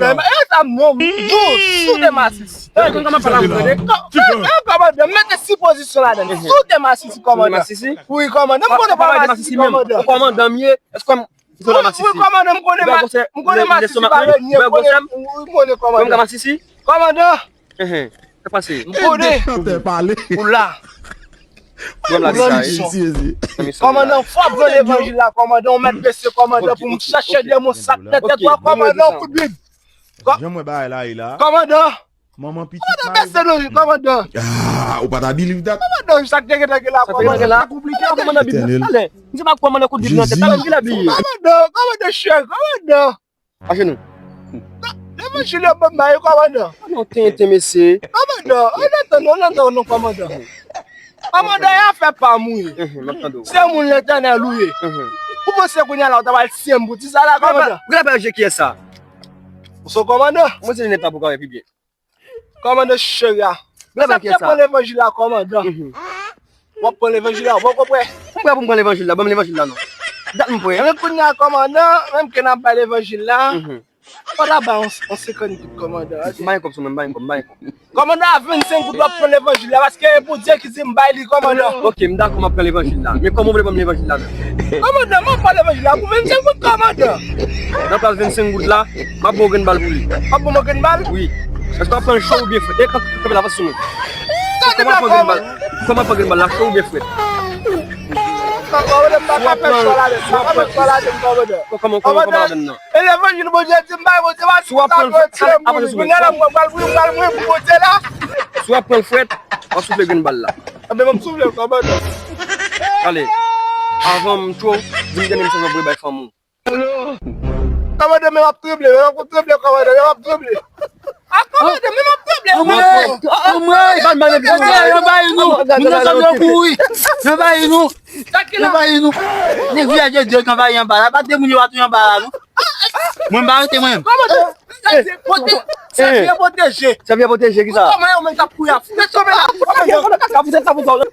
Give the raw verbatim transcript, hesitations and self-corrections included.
kòmandan, e sa m non, dous, si w te masisi. Kòmandan, mete sipozisyon ladan. Si w te masisi, kòmandan. Wi, kòmandan, m konnen pa masisi, kòmandan. Kòmandan m ye, èske m Wi, kòmandan, m konnen masisi pa renye, m konnen, m konnen kòmandan. Kòmandan. Sa pase? M konnen. Ou la. Ou la misyon. Kòmandan, fò pran levanjil la, kòmandan, ou mèt bese, kòmandan, pou m chache demon sa k nan tèt ou a, kòmandan, kout bib. Jan mwen bagay la ye la. Kòmandan. Manman pitit mari. Kòmandan, bese nou, kòmandan. Ah, ou pa ta believe that? Kòmandan, sa k te gentan gen la, kòmandan. Sa k te gentan gen la? Kòmandan, bib la. Ale. M se pa kòmandan kout bib nan tèt la, men ki la bliye. Kòmandan, kòmandan chè, kòmandan. Ajenou. Levanjil yo ban m ba yo, kòmandan. Non, tenten, mesye. Kòmandan, ann atann, ann atann, non, kòmandan. Kòmandan, e afè pa m ou ye. Se moun Letènèl ou ye. Ou panse kounye a la, ou ta pral siye m pou ti sa la, kòmandan? Ou la pa je kiyès sa? Ou se kòmandan? Mwen se nèt la pou kare pi byen. Kòmandan cheri a. Sa k te pran levanjil la, kòmandan. W ap pran levanjil la, ou poko prè. M prè pou m pran levanjil la, ban m levanjil la non. Dat m prè. Ebyen kounye a, kòmandan, menm ke n ap bay levanjil la, fò ta bay yon, yon senkant goud, kòmandan. M pa gen kòb sou mwen, m pa gen kòb, m pa gen kòb. Kòmandan, a vennsenk goud w ap pran levanjil la, paske e Bondye ki di m bay li, kòmandan. Ok, m dakò, m ap pran levanjil la. Men kòman w vle ban m levanjil la menm? Kòmandan, m ap pran levanjil la pou vennsenk goud, kòmandan. Nan plas vennsenk goud la, m ap ba w grenn bal pou li. W ap ban mwen grenn bal? Wi. Èske w ap pran l cho oubyen frèt? E kanpe la, avanse sou mwen. Kòman w ap pran grenn bal? Kòman w ap pran grenn bal la, cho oubyen frèt? Kòmandan, m pa ka fè cho ladann, m pa ka fè cho ladann, kòmandan. Kòman, kòman, kòman ladann nan? E levanjil Bondye di m bay, Bondye pa di m sa, Bondye mouri. Kounye a la, mwen pral mouri, m pral mouri pou Bondye la. Si w ap pran l frèt, w ap soufle grenn bal la. Anben, m ap soufle l, kòmandan. Ale, avan m tchwe w, di m dènye mesaj w ap voye bay fanmi w. Kòmandan, men m ap tranble, men m ap tranble, kòmandan, men m ap tranble. A, kòmandan, men m ap tranble. Anmwey, anmwey, anmwey, yo anvayi nou. Moun yo sot yo kouri. Yo anvayi nou. Yo anvayi nou. Nèg viyaj de Dye ki anvayi anba la. Pa de moun yo pa touye anba la, non. Mwen, m pa rete, mwen. Kòmandan, se vye pwoteje. Se vye pwoteje, ki sa? Kòman yo menm k ap kouri a? Fouke tonbe la. Kòmandan, ka pouse, ka pouse.